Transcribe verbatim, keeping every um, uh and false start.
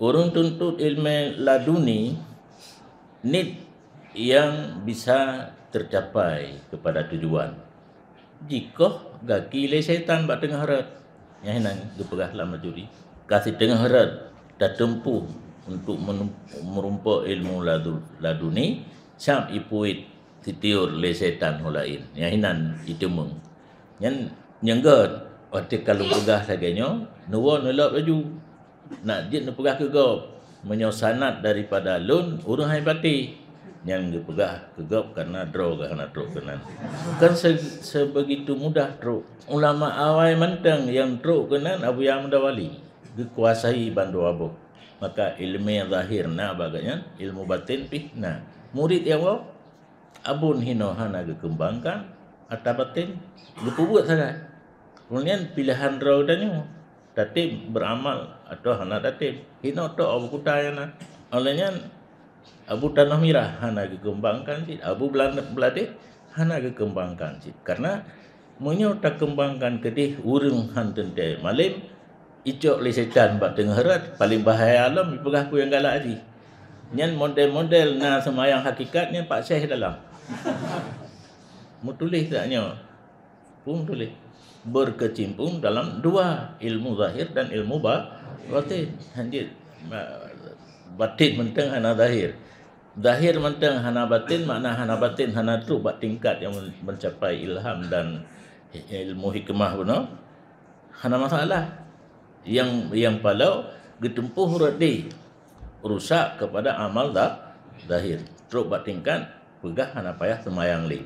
Ureuëng tuntot ilmu laduni niet nyang bisa teucapai keupada tujuan. Jikoh gaki lé setan bak teungoh rot, nyang hinan geupeugah lam Ajuri, ka siteungoh rot tateumpuh untuk meureumpok ilmu ladu-, laduni, sab ipuet sitiur lé setan ho laén, nyang hinan iteumeung. Nyan nyang gét, watée ka lôn peugah lagée nyoe, neuwoe neulop laju. Nak jeuet neupeugah keu gob, meunyoe sanad daripada lôn, ureuëng hai patéh. Nyan geupeugah keu gob karena droe geuh hana trok keunan. Kan se-, sebegitu mudah trok. Ulama awai mantong nyang trok keunan Abuya Muda Wali, geukuasai bandua boh. Maka ilmu zahir na bak gobnyan, ilmu batin pih na. Murit nyang woe, Abon hinoe hana geukeumbangkan atra batin, geupeubuet sagai. Keumudian pilehan droe tanyoe, tatem beuramal atawa hana tatem. Hinoe tok Abu Kuta nyang na. Oleh nyan, Abu Tanoh Mirah hana geukeumbangkan cit, Abu Beula-, Beuladeh hana geukeumbangkan cit. Karena meunyoe takeumbangkan keudeh ureuëng han teuntée malem, icok lé setan bak teungoh rot, paléng bahaya lom jipeugah peue nyang galak jih. Nyan model-model na seumayang hakikat nyan Pak Syekh dalam. Meutuléh sak nyoe. Pun tuléh. Berkecimpung dalam dua, ilmu zahir dan ilmu ba-, batin. Hanjeuet, ba-, batin mantong hana zahir. Zahir mantong hana batin, makna hana batin, hana trok bak tingkat nyang men-, mencapai ilham dan ilmu hikmah bunoe. Hana masalah. Nyang, nyang palau geuteumpuh rot di rusak kepada amal za-, zahir. Trok bak tingkat peugah hana payah seumayang lé.